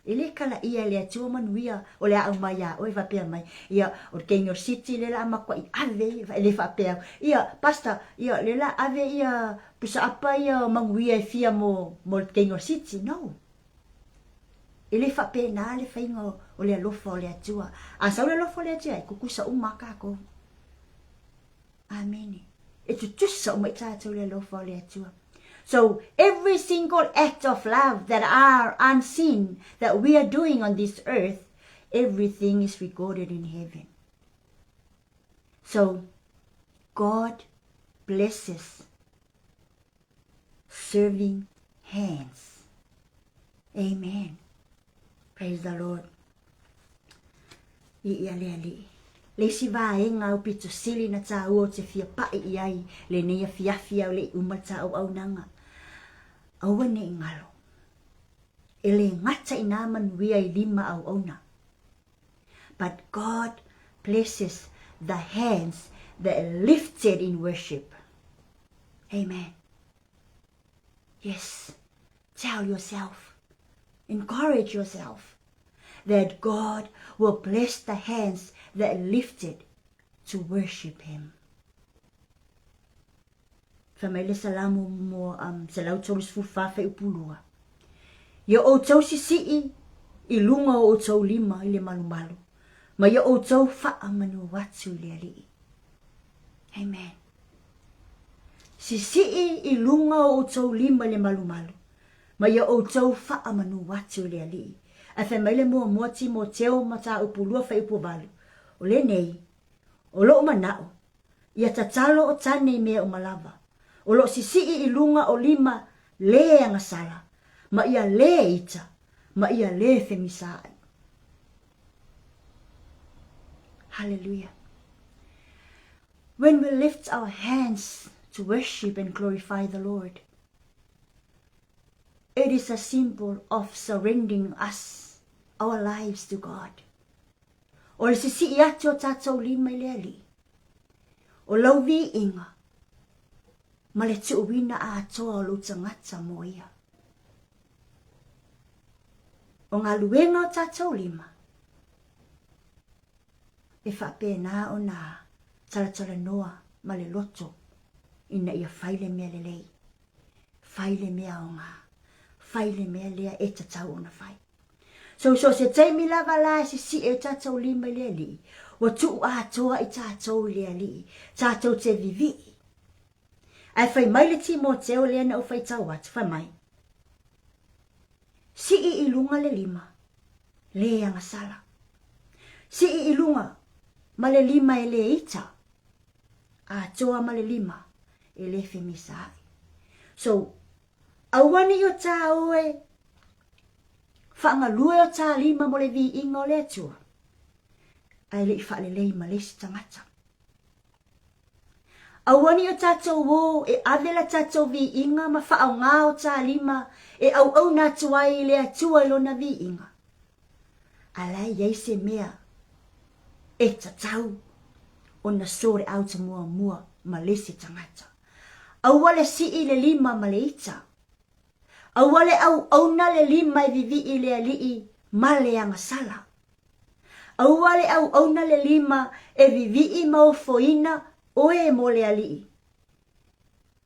e le kala ʻia e le Atua manuia o le a aumai iā ʻoe faapea mai, ia, o le teine o le City lea la a matuaʻi ave ia, e le faapea au, ia, Pastor, ia, lea la ave ia pusaapa ia manuia e fia mo, mo le teine o le City. No. E le faapena le faiga o le alofa o le Atua. A sau le alofa o le Atua, e tutusa uma lava kākou. Amene. E tutusa uma i tātou le alofa o le Atua. So, every single act of love that are unseen, that we are doing on this earth, everything is recorded in heaven. So, God blesses serving hands. Amen. Praise the Lord. I ia le alii. Le isi vaega au pito sili na tāua o te fia paʻi i ai lenei afiafi au le i uma le tāʻauʻaunaga. Aua ne i ngalo. E le gata i nā manuia i lima auauna. But God blesses the hands that lifted in worship. Amen. Yes, tell yourself, encourage yourself that God will bless the hands that lifted to worship Him. Fai mai le Salamo mo um, 134 fuaiupu 2. Ia outou sisii i luga o outou lima i le malumalu, ma ia outou faamanu atu i le Alii. Amen. Sisii i luga o outou lima i le malumalu, ma ia outou faamanu atu i le Alii. Ae fai mai le muamua Timoteo mataupu 2 fuaiupu 8, o lenei, o lou manao, ia tatalo o tane i mea uma lava, o loo sisii i luga o lima le agasala, ma ia le ita, ma ia le femisaai. Hallelujah. When we lift our hands to worship and glorify the Lord, it is a symbol of surrendering us, our lives to God. O le sisii atu o tātou lima i le Alii, o lau viiga ma le tuuina atoa o lou tagata mo ia. O galuega o tātou lima, e faapena ona talatalanoa ma le loto ina ia fai le mea lelei, fai le mea aoga, Fai le mea lea e tatau ona fai. So, so se taimi lava la e sisiʻi ai tatou lima i le Alii, ua tuu atoa i tatou i le Alii, tatou te vivii. Ae fai mai le Timoteo lea na ou faitau atu, fai mai, Sii i luga le lima, lē agasala. Sii i luga ma le lima e lē ita, atoa ma le lima e lē femisaai. So, aua ne i o tā oe faagalue o tā lima mo le viiga o le Atua, ae le i faalelei ma le isi tagata. Aua ne i o tatou ō e ave la tatou viiga ma faaaogā o tā lima e auauna atu ai i le Atua i Lona viiga. A la e i ai se mea e tatau ona sort out muamua ma le isi tagata. Aua le sii le lima ma le ita. Aua le auauna le lima e vivii i le Alii ma le agasala. Aua le auauna le lima e vivii ma ofoina oe mo le Alii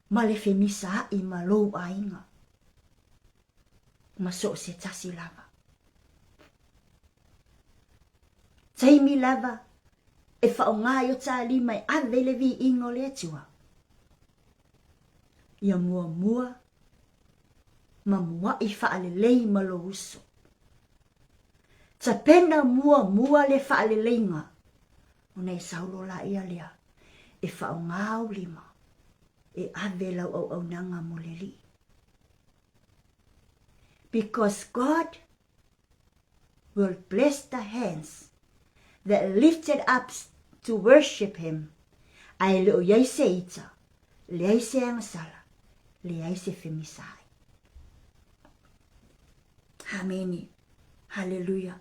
ma le femisaai ma lou aiga ma so o se tasi lava. Taimi lava e faaaoga ai o ta lima e ave i le viiga o le Atua. Ia muamua ma muaʻi faalelei ma lou uso. Tapena muamua le faaleleiga ona e sau loa laia lea e faaaoga ou lima e ave lau auaunaga mo le Alii. Because God will bless the hands that lifted up to worship him, ae le o i ai se ita, leai se agasala, leai se femisai. Amene. Haleluia.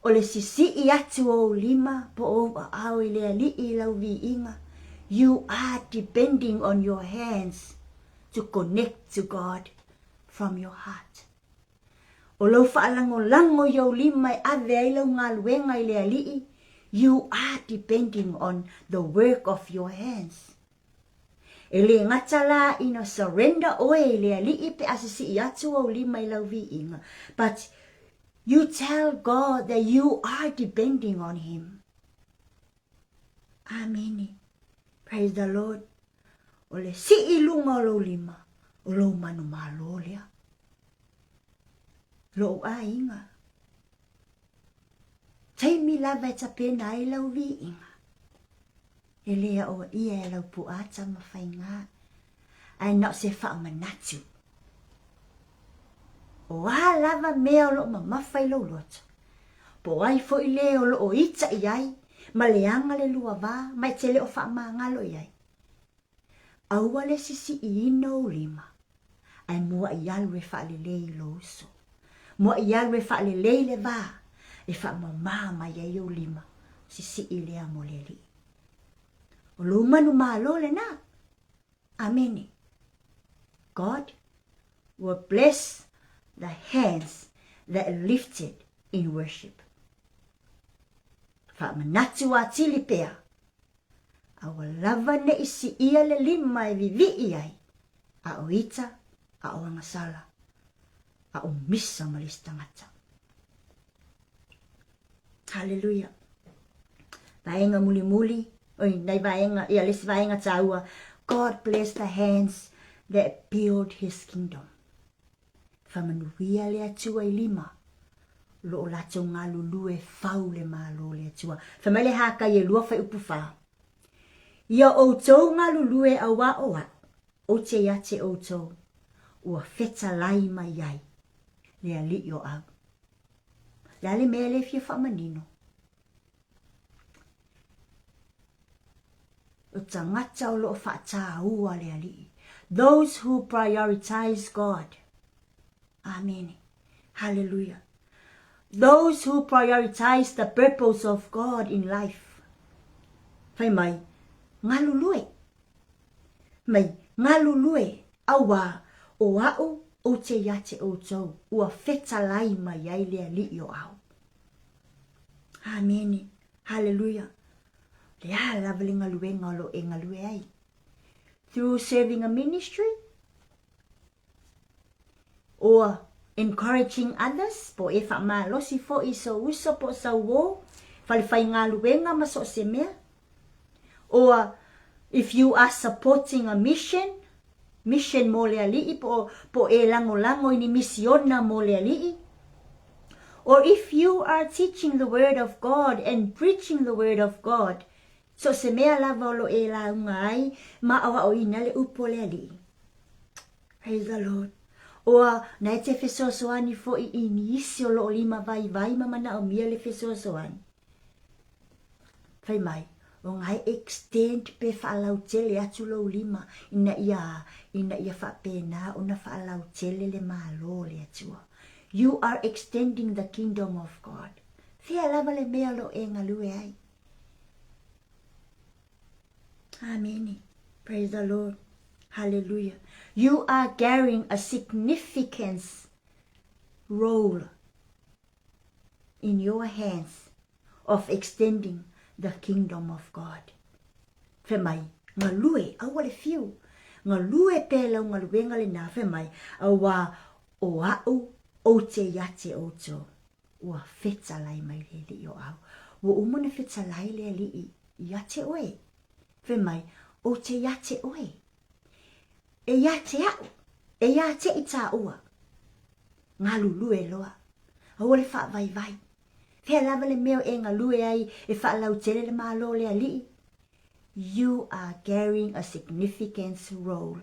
O le sisii atu o ou lima po o ou aao i le Alii i lau viiga, you are depending on your hands to connect to God from your heart. O lou faalagolago i ou lima e ave ai lau galuega i le Alii, you are depending on the work of your hands. E le gata la ina surrender oe i le Alii pe a sisii atu ou lima i lau viiga, but you tell God that you are depending on Him. Amene. Praise the Lord. O le sii i luga o lou lima, o lou manumalo lea. Lou aiga. Taimi lava e tapena ai lau viiga. E le aoaia e lau puata ma faiga, ae na o se faamanatu. O a lava mea o lo o mamafa i lou loto, po o ai foi le o lo o ita i ai ma leaga le lua va ma e te le o faamagalo i ai, aua le sisiiina ou lima, ae muaʻi alu e faalelei i lou uso. Muaʻi alu e faalelei le va e faamama mai ai ou lima, sisii lea mo le Alii. O lou manumalo lena. Amene. God will bless the hands that lifted in worship. Faamanatu atili pea, aua lava ne i siia le lima e vivii ai, a o ita, a o agasala, a o misa ma le isi tagata. Haleluia. Vaega mulimuli, oi, nai vaega, ia le isi vaega taua, God bless the hands that build his kingdom. Whamanuia le Atua i lima, lo o latou galulue fau le Malo o le Atua. Fai mai le Hākai e lua fuaiupu fa. Ia outou galulue auā o a'u, ou te ia te outou, ua fetalai mai ai le Alii o au. Le a le mea le fia faamanino? O tagata o lo o faatāua le Alii. Those who prioritize God. Amene. Hallelujah. Those who prioritize the purpose of God in life. Fai mai, galulue. Mai, galulue, auā, o a'u ou te ia te outou, ua fetalai mai ai le Alii o au. Amene. Haleluia. Le a lava le galuega o lo e galue ai. Through serving a ministry, or encouraging others, po o e faamalosi foi i sou uso po o sau uō, falefaigaluega ma so o se mea. Or if you are supporting a mission, mission mo le Alii po o, po o e lagolago i ni misiona mo le Alii. Or if you are teaching the word of God and preaching the word of God, so o se mea lava o lo o e lauga ai ma aoaoina le upu a le Alii. Praise the Lord. Ua na e te fesoasoani foi i nisi o lo o lima vaivai ma manaomia le fesoasoani. Fai mai, o nga e extend pe faalautele atu lou lima ina ia, ina ia faapena ona faalautele le Malo o le Atua. You are extending the kingdom of God. Fea lava le mea o lo o e galue ai. Amene. Praise the Lord. Hallelujah. You are carrying a significance role in your hands of extending the kingdom of God. Fai mai, galue, aua le fiu. Galue pea lau galuega lenā, fai mai, auā o a'u ou te ia te outou. Ua fetalai mai le Alii o au. Ua uma ona fetalai le Alii ia te oe. Fai mai, ou te ia te oe. E ia te a'u, e ia te i tāua. Galulue loa. Aua le faavaivai. Fea lava le mea o e galue ai e faalautele le Malo o le Alii? You are carrying a significant role,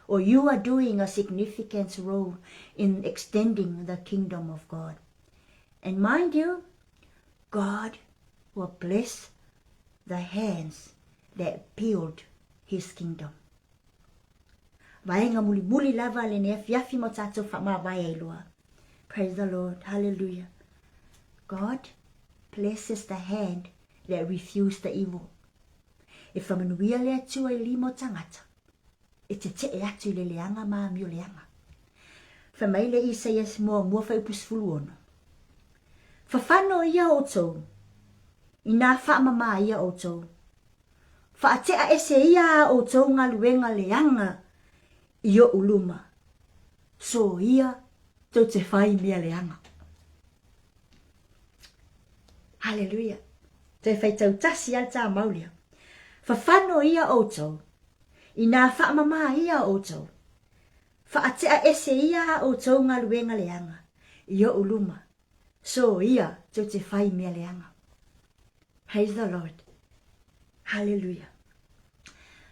or you are doing a significant role in extending the kingdom of God. And mind you, God will bless the hands that build his kingdom. Vaega mulimuli lava lenei afiafi mo tātou whaamāwae ai loa. Praise the Lord. Hallelujah. God blesses the hand that refuse the evil. E whamanuia le Atua i lima o tangata, e tetee atu i le leaga ma amio leaga. Fai mai le Isaia muamua fuaiupu 16. Fafano ia outou, inā faamamā ia outou. Faatea ese ia a outou galuega leaga i oʻu luma, so ia tou te fai mea leaga. Haleluia! Toe faitau tasi lava le tāmau lea. Fafano ia outou, inā faamamā ia outou. Faatea ese ia a outou galuega leaga i oʻu luma, so ia tou te fai mea leaga. Praise the Lord. Haleluia.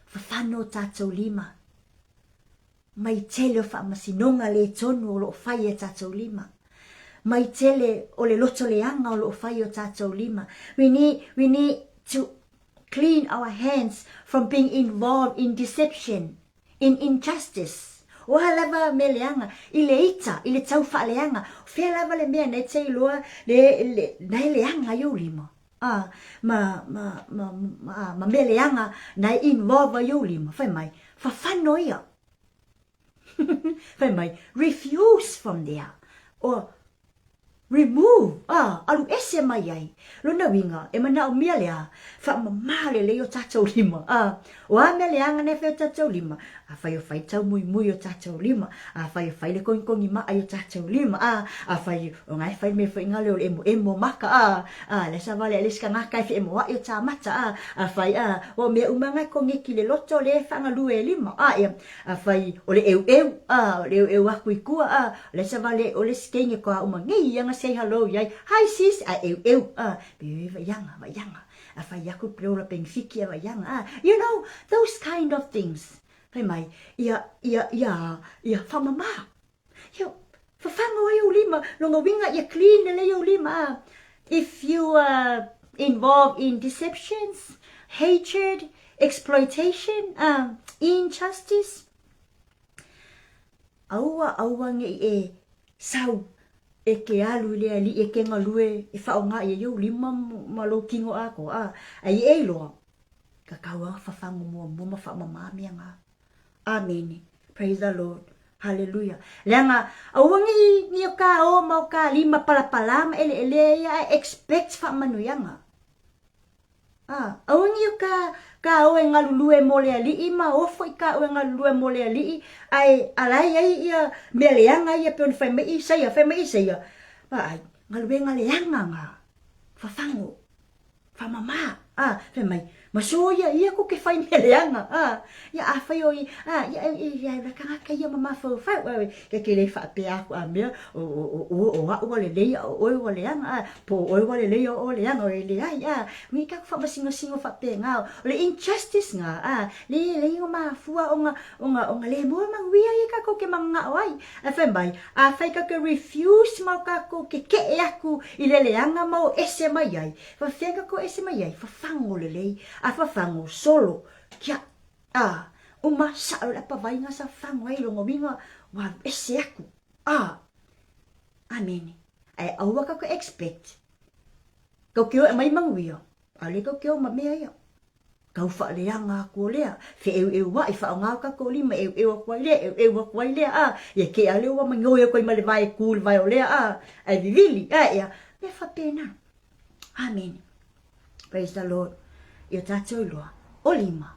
Fafano o tātou lima. Mai tele o faamasinoga le tonu o lo o fai e tātou lima. Mai tele o le loto leaga o lo o fai e o tātou lima. We need, we need to clean our hands from being involved in deception, in injustice. O a lava mea leaga, i le ita, i le tau faaleaga, o fea lava le mea nei te iloa le, le, na e leaga i ou lima. A, ma, ma, ma, ma, ma mea leaga na e involve ai ou lima, fai mai, fafano ia. Fai mai, refuse from there, or remove, a, alu ese mai ai. Lona uiga, e manaomia le a, faamamā lelei o tātou lima, a, o a mea leaga na e fai o tātou lima, afai o fai taumuimui o tātou lima, afai o fai le kogikogi maa i o tātou lima, a, afai o nga e fai mea foi nga leo le emoemo maka, a, a, le sa vale a le isi kangaka e feemoaʻi o tā mata, a, afai, a, o mea uma nga e kogeki le loto le faagalue e lima, a, ia, afai o le ʻeuʻeu, a, o le ʻeuʻeu aku i kua, a, o le sa vale o le isi keine koa uma ngei ia nga say hello iai, hi sis, a ʻeuʻeu, a, pe vaiaga, vaiaga, afai aku pe ola pengfiki a vaiaga, a, you know, those kind of things. Fai mai, ia, ia, ia, ia faamamā. Ia, fafaga ai ou lima, lona uiga ia clean lelei ou lima, a. If you are involved in deceptions, hatred, exploitation, a, injustice, aua, aua ne i e sau e ke alu i le alii e ke galue e faaaoga i ai ou lima ma lou kino atoa, a, a i e iloa, ka tau lava fafaga muamua ma faamama mea na. Amene. Praise the Lord. Hallelujah. Leaga, aua ne i ni o ka o ma o ka lima palapalā ma ʻeleʻele ia ae expect faamanuiaga. A, aua ka ka o e galulue mo le alii ma o foi ka o e galulue mo le alii, ae a la e i ai ia mea leaga ia pei ona fai mai Isaia, fai mai Isaia, vaai, galuega leaga nga fafago, faamama, a, fai mai, ma soia ia ko ke fai mea leaga, a, ia afai o i, a, ia e, e, ia e tagata ia ma mafaufau, a, ke ke le faapea aku a mea, o, o, o, o au ua lelei a o oe ua leaga, a, po o oe ua lelei a o oe leaga, o e leai, a, ui ka faamasingosigo faapena, o le injustice nga, a, le, le o mafua ona, ona, ona le moa manuia ia kakou ke mananao ai. Ae fai mai, afai kakou ke refuse ma o kakou ke keʻe aku i le leaga ma o ese mai ai, faafefea kakou ese mai ai, fafago lelei, a fafago solo, kia, a, uma saʻo le apavaiga sa fafago ai lona uiga ua alu ese aku, a, amene. Ae aua kakou expect, kakou ke o e aumai manuia, ʻaʻole kakou ke o ma mea ia. Kau faaleaga aku o lea, feʻeuʻeuaʻi, faʻoga o kakou lima, ʻeuʻeu aku ai lea, ʻeuʻeu aku ai lea, a, ia ke ʻale ua maņoi aku ai ma le wae kū le wae o lea, a, ae vivili, a, ea, mea faapena. Amene. Praise the Lord. Ia tātou iloa, o lima,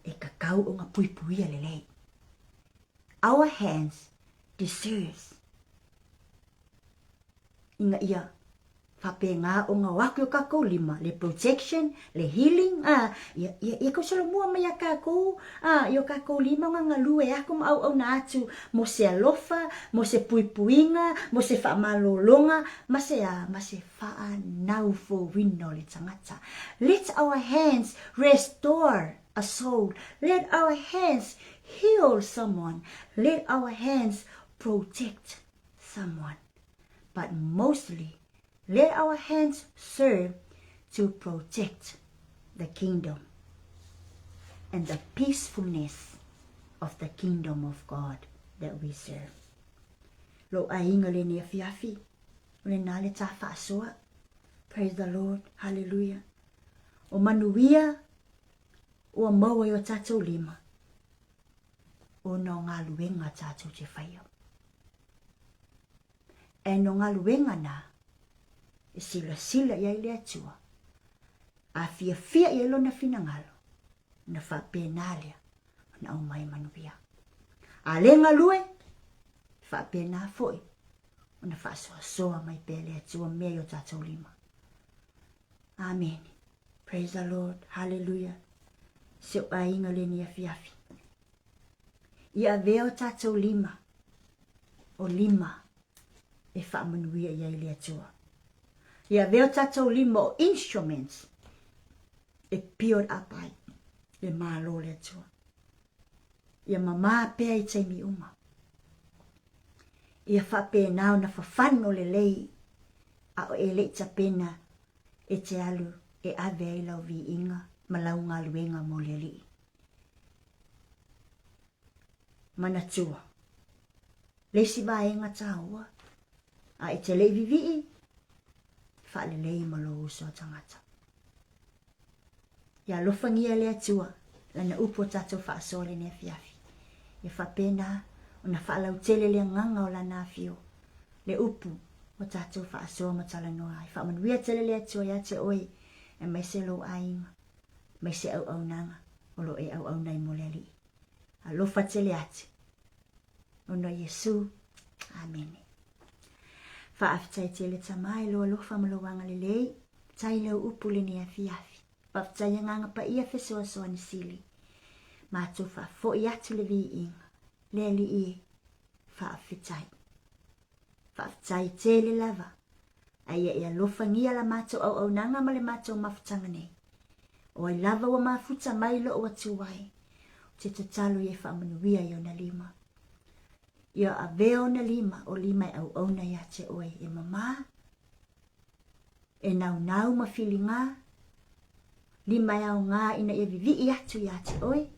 e kakau o nga puipuia lelei. Our hands deserves ina ia faapena ona o aku i o kakou lima, le protection, le healing, a, ia, ia, ia kausolomua mai ia kakou, a, i o kakou lima ona galue aku ma auauna atu mo se alofa, mo se puipuiga, mo se faamalologa, ma se a, ma se faanaufouina o le tagata. Let our hands restore a soul. Let our hands heal someone. Let our hands protect someone. But mostly, let our hands serve to protect the kingdom and the peacefulness of the kingdom of God that we serve. Lou aiga lenei afiafi, o lena le tā faasoa. Praise the Lord, hallelujah. O manuia ua maua i o tātou lima, ona o galuega tātou te whaia. And o galuega na, e silasila i ai le Atua, a fiafia i ai lona finagalo, ona faapena lea ona aumai manuia. A le galue, faapena foi ona faasoasoa mai pea le Atua mea i o tātou lima. Amene. Praise the Lord. Hallelujah. Se o aiga lenei afiafi. Ia avea o tātou lima, o lima e faamanuia i ai le Atua. Ia avea o tātou lima o instruments e build up ai le malo le Atua. Ia mamā pea i taimi uma. Ia faapena ona fafano lelei a o e leʻi tapena e te alu e ave ai lau viiga ma lau galuega mo le Alii. Manatua, le isi vaega taua, a e te leʻi vivii, faalelei ma lou uso a tagata. Ia alofagia e le Atua Lana upu o tatou faasoa lenei afiafi. Ia faapena ona faalautele le agaga o Lana afio, le upu o tatou faasoa ma talanoa ai. Faamanuia tele le Atua ia te oe, aemaise lou aiga, aemaise auaunaga o lo o e auauna ai mo le Alii. Alofa tele atu. Ona o Iesu. Amene. Faafetai tele Tama i lou alofa ma lou agalelei. Tai lau upu lenei afiafi. Faafetai Agaga Paia fesoasoani sili. Matou faafoi atu le viiga. Le Alii e. Faafetai. Faafetai tele lava. A ia e alofagia la matou auaunaga ma le matou mafutaga nei. O ai lava ua mafuta mai lou atu ai, ou te tatalo ia e faamanuia i ona lima. Ia avea ona lima, o lima e auauna ia te oe, e mamā, e naunau ma filigā, lima e aogā ina ia vivii atu ia te oe,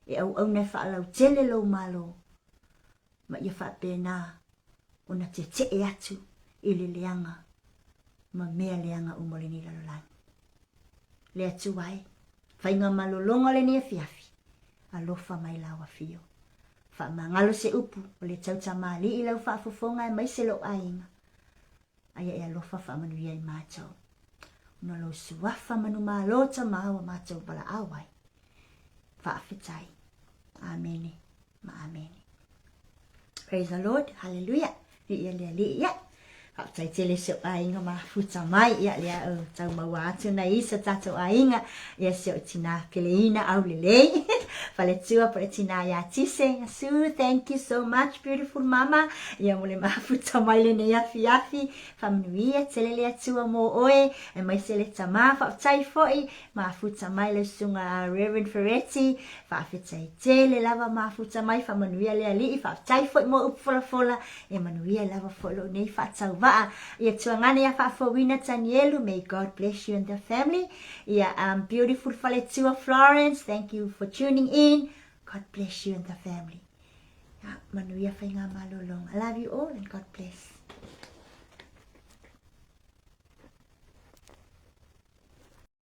e auauna e faalautele lou Malo, ma ia faapena ona teteʻe atu i le leaga ma mea leaga uma o lenei lalolagi. Le Atua e, faiga malologa o lenei afiafi, alofa mai lau afio. Faamagalo se upu o le tautamāli'i lau faafofoga aemaise lou aiga. Aia e alofa faamanuia i matou. Ona o lou suafa manumalo Tamā ua matou valaau ai. Faafetai. Amene ma amene. Praise the Lord. Hallelujah. Viia le Alii. Ia. Faafetai tele si ou aiga mafuta mai. Ia lea o tau maua atu nai isi o tatou aiga. Ia si ou tinā peleina aulelei. Faletua po o le tinā ia Tise. Sue, thank you so much beautiful mama. Ia mo le mafuta mai lenei afiafi. Faamanuia tele le Atua mō oe, aemaise le tama. Faafetai foi mafuta mai le susuga a Reverend Ferretti. Faafetai tele lava mafuta mai, faamanuia le Alii. Faafetai foi mo upu folafola, e manuia lava foi lou nei faatauvaa. Ia tuagana ia faafouina Tanielu, may God bless you and the family. Ia beautiful faletua Florence, thank you for tuning in. God bless you and the family. Ia, manuia faiga malologa. I love you all and God bless.